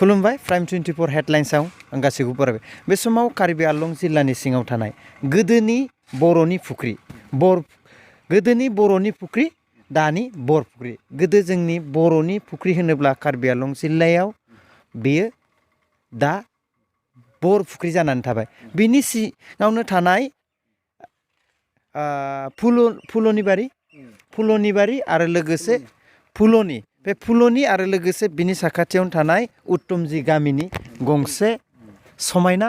खुलुमबाय प्राइम 24 हेडलाइन्सआव आं गासैखौबो बरायबाय बे समाव कार्बि आंलं जिल्लानि सिङाव थानाय गोदोनि बर'नि फुख्रि गोदोनि बर'नि फुख्रि दानि बर फुख्रि गोदो जोंनि बर'नि फुख्रि होनोब्ला कार्बि आंलं जिल्लायाव बेयो दा बर फुख्रि जानानै थाबाय बिनि सिङावनो थानाय फुल'नि बारि आरो लोगोसे फुल'नि बे फुल'नि आरो लोगोसे बिनि साखाथियावनो थानाय उत्तमजी गामिनि गंसे समायना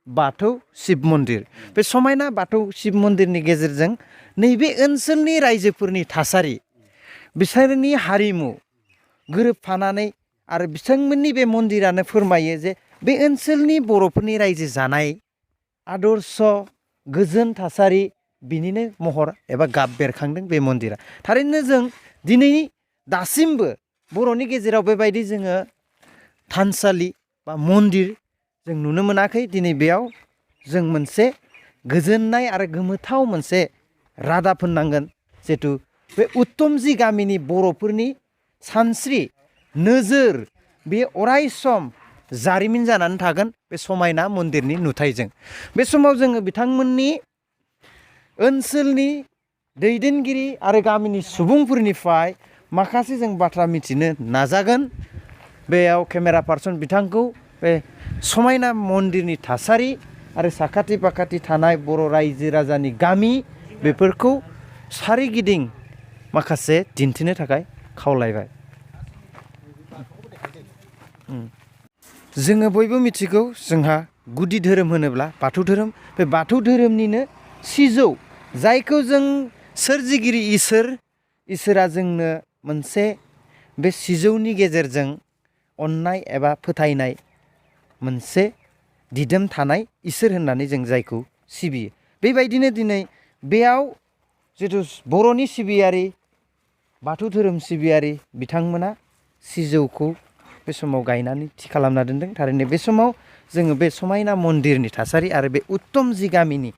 बाथौ शिब मन्दिर बे समायना बाथौ शिब मन्दिरनि गेजेरजों नैबे ओनसोलनि रायजोफोरनि थासारि बिसोरनि हारिमु गोरोबफानानै आरो बिथांमोननि बे मन्दिरानो फोरमायो जे बे ओनसोलनि बर'फोरनि रायजो जानाय आदर्श गोजोन थासारि बिनिनो महर एबा गाब बेरखांदों बे मन्दिरा थारैनो जों दिनै दासिमबो बर'नि गेजेराव बेबायदि जोङो थानसालि बा मन्दिर जों नुनो मोनाखै दिनै बेयाव जों मोनसे गोजोननाय आरो गोमोथाव मोनसे रादाब होननांगोन जिहेथु बे उत्तमजी गामिनि बर'फोरनि सानस्रि नोजोर बे अराय सम जारिमिन जानानै थागोन बे समायना मन्दिरनि नुथायजों बे समाव जोङो बिथांमोननि ओनसोलनि दैदेनगिरि आरो गामिनि सुबुंफोरनिफ्राय माखासे जों बाथ्रा मिथिनो नाजागोन बेयाव केमेरा पार्सन बिथांखौ बे समायना मन्दिरनि थासारि आरो साखाथि फाखाथि थानाय बर' रायजो राजानि गामि बेफोरखौ सारिगिदिं माखासे दिन्थिनो थाखाय खावलायबाय जोङो बयबो मिथिगौ जोंहा गुदि धोरोम होनोब्ला बाथौ धोरोम बे बाथौ धोरोमनिनो सिजौ जायखौ जों सोरजिगिरि इसोरा जोंनो मोनसे बे सिजौनि गेजेरजों अननाय एबा फोथायनाय मोनसे दिदोम थानाय इसोर होननानै जों जायखौ सिबियो बेबायदिनो दिनै बेयाव जिथु बर'नि सिबियारि बाथौ धोरोम सिबियारि बिथांमोना सिजौखौ बे समाव गायनानै थि खालामना दोनदों थारैनो बे समाव जोङो बे समायना मन्दिरनि थासारि आरो बे उत्तमजी गामिनि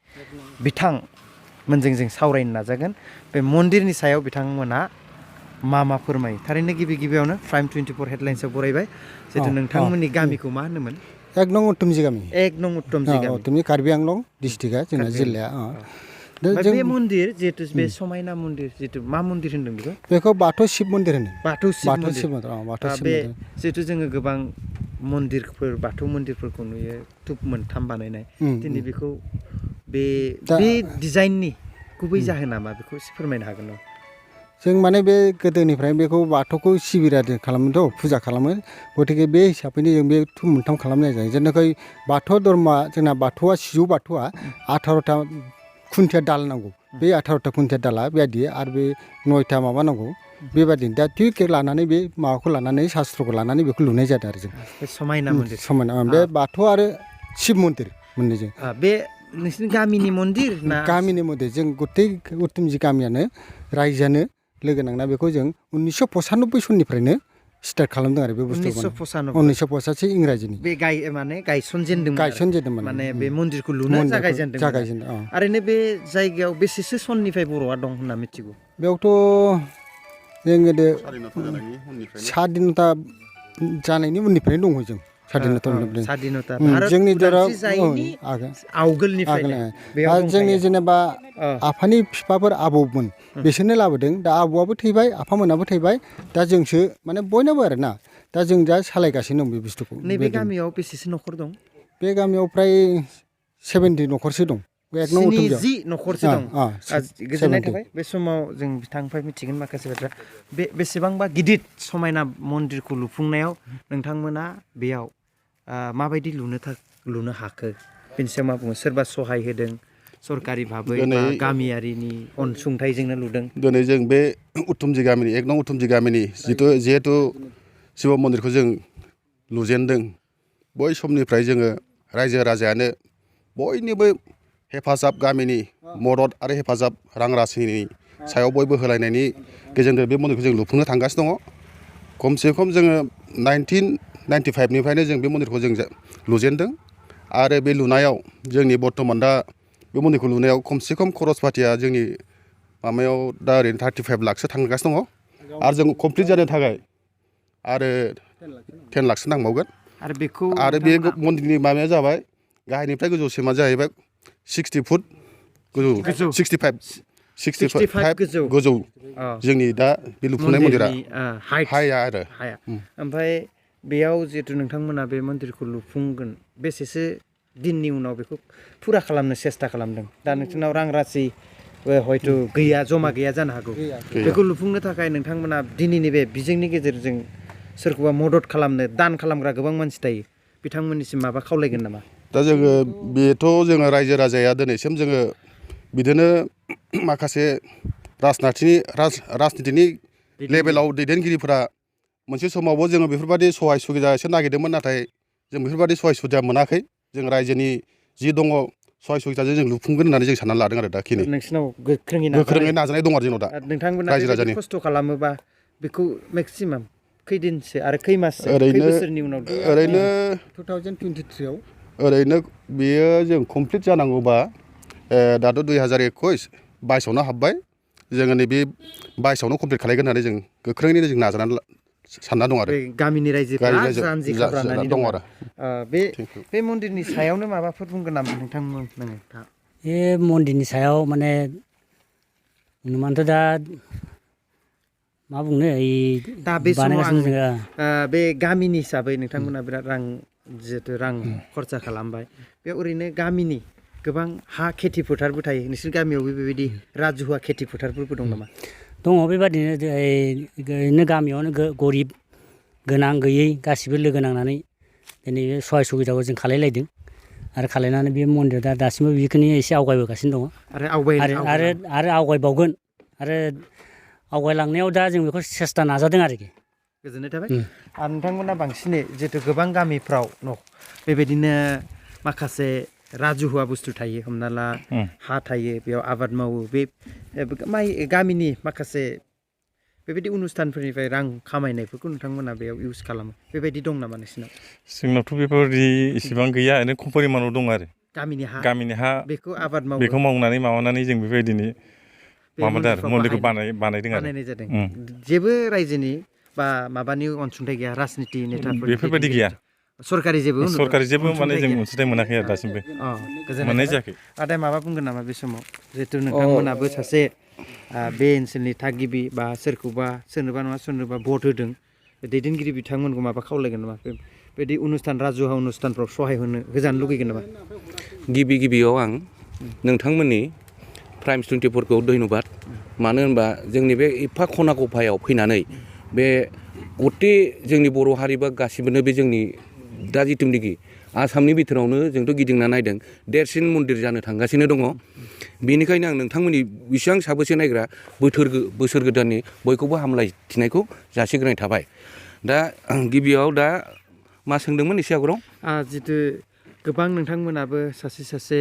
बिथांमोनजों जों सावरायनो नाजागोन बे मन्दिरनि सायाव बिथांमोना मा फोरमायो थारैनो गिबियावनो प्राइम 24 हेडलाइन्सआव बरायबाय जिहेतु नोंथांमोननि गामिखौ मा होनोमोन एक नं उत्तमजी गामि उत्तमजी कार्बि आंलं डिस्ट्रिक्टआ जोंना जिल्लाया बे मन्दिर जिहेतु बे समायना मन्दिर जिहेतु मा मन्दिर होनदों बेखौ बाथौ शिब मन्दिर होनो बाथौ शिब मन्दिर बे जिहेतु जोङो गोबां मन्दिरफोर बाथौ मन्दिरफोरखौ नुयो धुप मोनथाम बानायनाय दिनै बेखौ बे डिजाइननि गुबै जाहोना मा बेखौ एसे फोरमायनो हागोन नामा जों माने बे गोदोनिफ्राय बेखौ बाथौखौ सिबियारि खालामोथ' फुजा खालामो गतिके बे हिसाबैनो जों बे धुप मोनथाम खालामनाय जायो जेनेखि बाथौ धर्मआ जोंना बाथौआ सिजौ बाथौआ 18था खुन्थिया दाल नांगौ बे 18था खुन्थिया दाला बेबायदि आरो बे 9था माबा नांगौ बेबायदिनो दा थिक लानानै बे माबाखौ लानानै शास्त्रखौ लानानै बेखौ लुनाय जादों आरो जों बे समायना मन्दिर बे बाथौ आरो शिब मन्दिर मोननैजों बे नोंसिनि गामिनि मन्दिर ना गामिनि मन्दिर जों गथै उत्तमजी गामियानो रायजोआनो लोगो नांना बेखौ जों 1995 सननिफ्रायनो स्टार्ट खालामदों आरो बे बुस्थुखौ 1985 इंराजिनि बे गायसनजेनदोंमोन माने बे मन्दिरखौ लुनो जागायजेनदों ओरैनो बे जायगायाव बेसेसो सननिफ्राय बर'आ दं होनना मिथिगौ बेयावथ' जों गोदो स्वाधीनता जानायनि उननिफ्रायनो दङ जों स्वाधीनता जोंनि जोंनि जेनेबा आफानि बिफाफोर आबौमोन बिसोरनो लाबोदों दा आबौआबो थैबाय आफामोनाबो थैबाय दा जोंसो माने बयनाबो आरो ना दा जों दा सालायगासिनो दं बे बुस्थुखौ नैबे गामियाव बेसेसो न'खर दं बे गामियाव प्राय 70 न'खरसो दं 70 न'खरसो दं गोजोननाय थाबाय बे समाव जों बिथांनिफ्राय मिथिगोन माखासे बाथ्रा बे बेसेबांबा गिदिर समायना मन्दिरखौ लुफुंनायाव नोंथांमोना बेयाव माबायदि लुनो हाखो बेनि सायाव मा बुङो सोरबा सहाय होदों सरकारि भाबै बा गामियारिनि अनसुंथाइजोंनो लुदों दिनै जों बे उत्तमजी गामिनि एक नं उत्तमजी गामिनि जिहेतु शिव मन्दिरखौ जों लुजेनदों बै समनिफ्राय जोङो रायजो राजायानो बयनिबो हेफाजाब गामिनि मदद आरो हेफाजाब रां राशिनि सायाव बयबो होलायनायनि गेजेरजों बे मन्दिरखौ जों लुफुंनो थांगासिनो दङ खमसे खम जोङो 1995 निफ्रायनो जों बे मन्दिरखौ जों लुजेनदों आरो बे लुनायाव जोंनि बर्तमान दा बे मन्दिरखौ लुनायाव खमसे खम खरस पातिया जोंनि माबायाव दा ओरैनो 35 लाखसो थांगासिनो दङ आरो जों कमप्लिट जानो थाखाय आरो 10 लाखसो नांबावगोन आरो बे मन्दिरनि माबाया जाबाय गाहायनिफ्राय गोजौसिमा जाहैबाय 60 फुट गोजौ 65 गोजौ जोंनि दा बे लुफुंनाय मन्दिरा हाइया आरो ओमफ्राय बेयाव जिहेतु नोंथांमोना बे मन्दिरखौ लुफुंगोन बेसेसो दिननि उनाव बेखौ फुरा खालामनो सेस्था खालामदों दा नोंथांनाव रां राशि हयथ' गैया जमा गैया जानो हागौ बेखौ लुफुंनो थाखाय नोंथांमोना दिनैनि बे बिजोंनि गेजेरजों सोरखौबा मदद खालामनो दान खालामग्रा गोबां मानसि थायो बिथांमोननिसिम माबा खावलायगोन नामा दा जोङो बेथ' जोङो रायजो राजाया दिनैसिम जोङो बिदिनो माखासे राजनितिनि लेभेलाव दैदेनगिरिफोरा मोनसे समावबो जोङो बेफोरबायदि सहाय सुबिदा एसे नागिरदोंमोन नाथाय जों बेफोरबायदि सहाय सुबिदा मोनाखै जों रायजोनि जि दङ सहाय सुबिदाजों जों लुफुंगोन होननानै जों साननानै लादों आरो दाखिनि नोंसिनाव गोख्रोङै नाजानाय दं आरो जोंनाव दा नोंथांमोना रायजो राजानि खस्थ' खालामोबा बेखौ मेक्सिमाम खैदिनसो आरो खै माससो खै बोसोरनि उनाव ओरैनो 2023 आव ओरैनो बेयो जों कमप्लिट जानांगौबा दाथ' 2021-22 हाबबाय जोङो नैबे 22 कमप्लिट खालायगोन होननानै जों गोख्रोङैनो जों नाजानानै सानना दं आरो गामिनि रायजोफ्रा जानजि खाफ्रानानै दं आरो बे मन्दिरनि सायावनो माबाफोर बुंगोन नामा नोंथांमोन बे मन्दिरनि सायाव माने नुमानथ' दा मा बुंनो दा बे समाव आं बे गामिनि हिसाबै नोंथांमोना बिराद रां जिहेतु रां खरसा खालामबाय बे ओरैनो गामिनि गोबां हा खेथि फोथारबो थायो नोंसोर गामियावबो बेबायदि राजुहुवा खेथि फोथारफोरबो दं नामा दङ बेबादिनो ओरैनो गामियावनो गरिब गोनां गैयै गासिबो लोगो नांनानै दिनै बे सहाय सुबिदाखौ जों खालायलायदों आरो खालायनानै बे मन्दिरा दा दासिमबो बेखौनो एसे आवगायबोगासिनो दङ आरो आवगायबावगोन आरो आवगायलांनायाव दा जों बेखौ सेस्था नाजादों आरोखि गोजोननाय थाबाय आरो नोंथांमोना बांसिनै जिहेतु गोबां गामिफ्राव बेबायदिनो माखासे राजुहुवा बुस्थु थायो हमना ला हा थायो बेयाव आबाद मावो बे गामिनि माखासे बेबायदि अनुस्थानफोरनिफ्राय रां खामायनायफोरखौ नोंथांमोना बेयाव इउज खालामो बेबायदि दं नामा नोंसिनाव जोंनावथ' बेफोरबायदि इसेबां गैया ओरैनो खम परिमानाव दं आरो गामिनि हा बेखौ आबाद मावो बेखौ मावनानै जों बेबायदिनो माबादों आरो मन्दिरखौ बानायदों आरो जादों जेबो रायजोनि बा माबानि अनसुंथाइ गैया राजनिति नेताफोर बेफोरबायदि गैया सरकारि जेबो माने जों अनसुंथाइ मोनाखै आरो दासिमबो मोननाय जायाखै आदाया माबा बुंगोन नामा बे समाव जिहेतु नोंथांमोनाबो सासे बे ओनसोलनि थागिबि बा सोरनोबा नङा सोरनोबा भट होदों दैदेनगिरि बिथांमोनखौ माबा खावलायगोन नामा बेबायदि राजुहुवा अनुस्थानफ्राव सहाय होजानो लुगैगोन नामा गिबियाव आं नोंथांमोननि प्राइम 24खौ धन्यबाद मानो होनबा जोंनि बे एफा खना गफायाव फैनानै बे गटे जोंनि बर' हारि बा गासिबोनो बे जोंनि दा जिथुनिखि आसामनि बिथोरावनो जोंथ' गिदिंना नायदों देरसिन मन्दिर जानो थांगासिनो दङ बेनिखायनो आं नोंथांमोननि बेसेबां साबेसे नायग्रा बोसोर गोदाननि बयखौबो हामलायथिनायखौ जासिग्रोनाय थाबाय दा गिबियाव दा मा सोंदोंमोन एसे आगोलाव जितु गोबां नोंथांमोनाबो सासे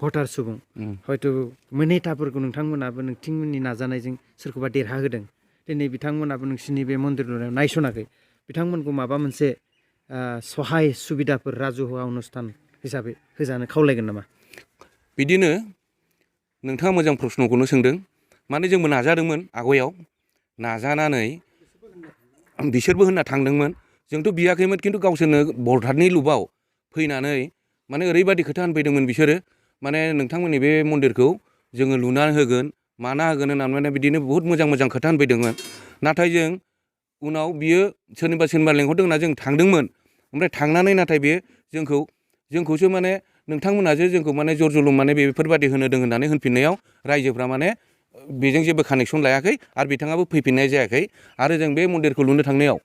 भटार सुबुं हयथ' नेताफोरखौ नोंथांमोनाबो नोंथांमोननि नाजानायजों सोरखौबा देरहाहोदों दिनै बिथांमोनाबो नोंसिनि बे मन्दिर लुनायाव नायसनाखै बिथांमोनखौ माबा मोनसे सहाय सुबिदाफोर राजुहुवा अनुस्थान हिसाबै होजानो खावलायगोन नामा बिदिनो नोंथाङा मोजां प्रश्नखौनो सोंदों माने जोंबो नाजादोंमोन आवगायाव नाजानानै बिसोरबो होनना थांदोंमोन जोंथ' बियाखैमोन खिन्थु गावसोरनो भटारनि लुबाव फैनानै माने ओरैबायदि खोथा होनफैदोंमोन बिसोरो माने नोंथांमोननि बे मन्दिरखौ जोङो लुनानै होगोन माना होगोन होननानै बिदिनो बहुत मोजां खोथा होनफैदोंमोन नाथाय जों उनाव बियो सोरनिबा लेंहरदों होनना जों थांदोंमोन ओमफ्राय थांनानै नाथाय बे जोंखौसो माने नोंथांमोनासो जोंखौ माने जर जुलुम माने बेफोरबायदि होनोदों होननानै होनफिननायाव रायजोफ्रा माने बेजों जेबो कानेक्सन लायाखै आरो बिथाङाबो फैफिननाय जायाखै आरो जों बे मन्दिरखौ लुनो थांनायाव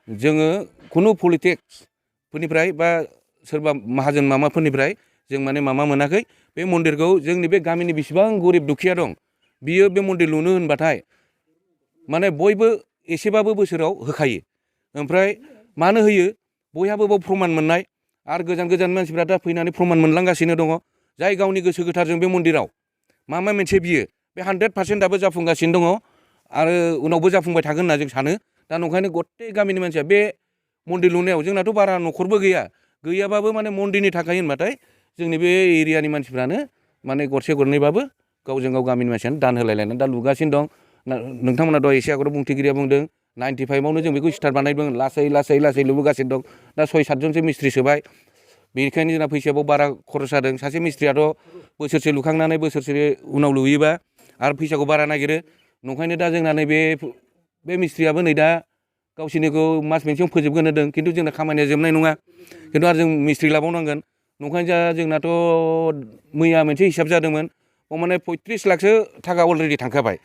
जोङो खुनु पलिटिक्सफोरनिफ्राय बा सोरबा माहाजोन मामाफोरनिफ्राय जों माने मामा मोनाखै बे मन्दिरखौ जोंनि बे गामिनि बेसेबां गरिब दुखिया दं बियो बे मन्दिर लुनो होनबाथाय माने बयबो एसेबाबो बोसोराव होखायो ओमफ्राय मानो होयो बयहाबो बाव प्रमान मोननाय आरो गोजान मानसिफ्रा दा फैनानै प्रमान मोनलांगासिनो दङ जाय गावनि गोसो गोथारजों बे मन्दिराव मा मोनसे बियो बे 100% दाबो जाफुंगासिनो दङ आरो उनावबो जाफुंबाय थागोन होनना जों सानो दा नंखायनो गथे गामिनि मानसिया बे मन्दिर लुनायाव जोंनाथ' बारा न'खरबो गैयाबाबो माने मन्दिरनि थाखाय होनबाथाय जोंनि बे एरियानि मानसिफ्रानो माने गरसे गरनैबाबो गावजों गाव गामिनि मानसियानो दान होलायलायनानै दा लुगासिनो दं नोंथांमोना दहाय एसे आगोलाव बुंथिगिरिया बुंदों 95आवनो जों बेखौ स्टार्ट बानायदों लासै लुबोगासिनो दं दा 6-7 जनसो मिस्ट्रि सोबाय बेनिखायनो जोंना फैसायाबो बारा खरस जादों सासे मिस्ट्रियाथ' बोसोरसे लुखांनानै बोसोरसे उनाव लुयोबा आरो फैसाखौ बारा नागिरो नंखायनो दा जोंना नैबे मिस्ट्रियाबो नै दा गावसोरनिखौ मास मोनसेयाव फोजोबगोन होदों खिन्थु जोंना खामानिया जोबनाय नङा खिन्थु आरो जों मिस्ट्रि लाबावनांगोन नंखायनो जोंनाथ' मैया मोनसे हिसाब जादोंमोन माने 35 लाखसो थाखा अलरेडि थांखाबाय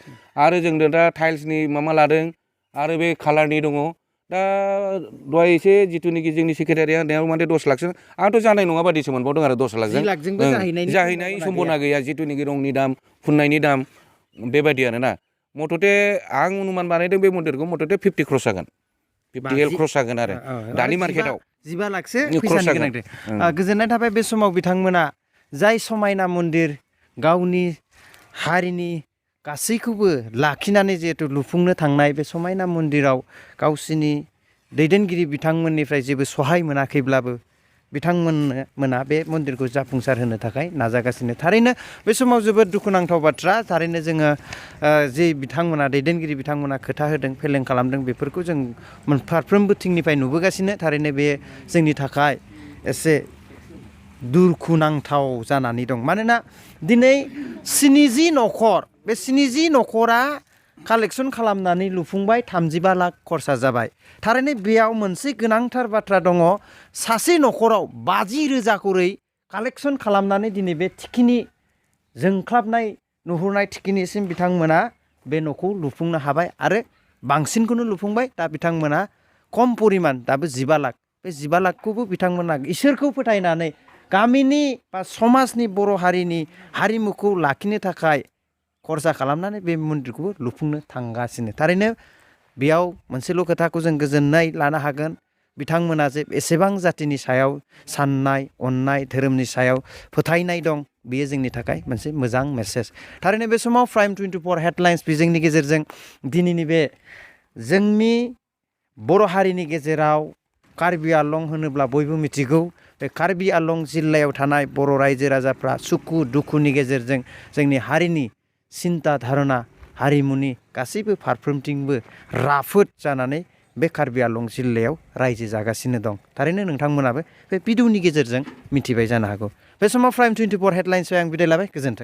आरो जों दा टाइल्सनि माबा लादों आरो बे कालारनि दङ दा दहाय एसे जिथुनिखि जोंनि सेक्रेटारिया होननायाव माने 10 लाखसो आंथ' जानाय नङा बादिसो मोनबावदों आरो 10 लाखजों जाहैनाय सम्भावना गैया जिथुनिखि रंनि दाम फुननायनि दाम बेबायदि आरोना मथथे आं अनुमान बानायदों बे मन्दिरखौ मथथे 50 क्रस जागोन 50 क्रस जागोन आरो दानि मार्केटआव 15 लाखसो फैसानि गोनांथि गोजोननाय थाबाय बे समाव बिथांमोना जाय समायना मन्दिर गावनि हारिनि गासैखौबो लाखिनानै जिहेतु लुफुंनो थांनाय बे समायना मन्दिराव गावसिनि दैदेनगिरि बिथांमोननिफ्राय जेबो सहाय मोनाखैब्लाबो बिथांमोना बे मन्दिरखौ जाफुंसार होनो थाखाय नाजागासिनो थारैनो बे समाव जोबोद दुखुनांथाव बाथ्रा थारैनो जोङो जे बिथांमोना दैदेनगिरि बिथांमोना खोथा होदों फेलें खालामदों बेफोरखौ जों फारफ्रोमबो थिंनिफ्राय नुबोगासिनो थारैनो बे जोंनि थाखाय एसे दुखुनांथाव जानानै दं मानोना दिनै 70 न'खर बे 70 न'खरा कालेक्सन खालामनानै लुफुंबाय 35 लाख खरसा जाबाय थारैनो बेयाव मोनसे गोनांथार बाथ्रा दङ सासे न'खराव 50,000 करै कालेक्सन खालामनानै दिनै बे थिखिनि जोंख्लाबनाय नुहुरनाय थिखिनिसिम बिथांमोना बे न'खौ लुफुंनो हाबाय आरो बांसिनखौनो लुफुंबाय दा बिथांमोना खम परिमाण दाबो 15 लाख बे 15 लाखखौबो बिथांमोना इसोरखौ फोथायनानै गामिनि बा समाजनि बर' हारिनि हारिमुखौ लाखिनो थाखाय खरसा खालामनानै बे मन्दिरखौबो लुफुंनो थांगासिनो थारैनो बेयाव मोनसेल' खोथाखौ जों गोजोननाय लानो हागोन बिथांमोना जे एसेबां जातिनि सायाव साननाय अननाय धोरोमनि सायाव फोथायनाय दं बेयो जोंनि थाखाय मोनसे मोजां मेसेज थारैनो बे समाव प्राइम 24 हेडलाइन्स बिजोंनि गेजेरजों दिनैनि बे जोंनि बर' हारिनि गेजेराव कार्बि आलं होनोब्ला बयबो मिथिगौ बे कार्बि आलं जिल्लायाव थानाय बर' रायजो राजाफ्रा सुखु दुखुनि गेजेरजों जोंनि हारिनि सिन्ता धारना हारिमुनि गासैबो फारफ्रोमथिंबो राफोद जानानै बे कार्बि आलं जिल्लायाव रायजो जागासिनो दं थारैनो नोंथांमोनाबो बे भिडिअनि गेजेरजों मिथिबाय जानो हागौ बे समाव प्राइम 24 हेडलाइन्सआव आं बिदाय लाबाय गोजोन्थों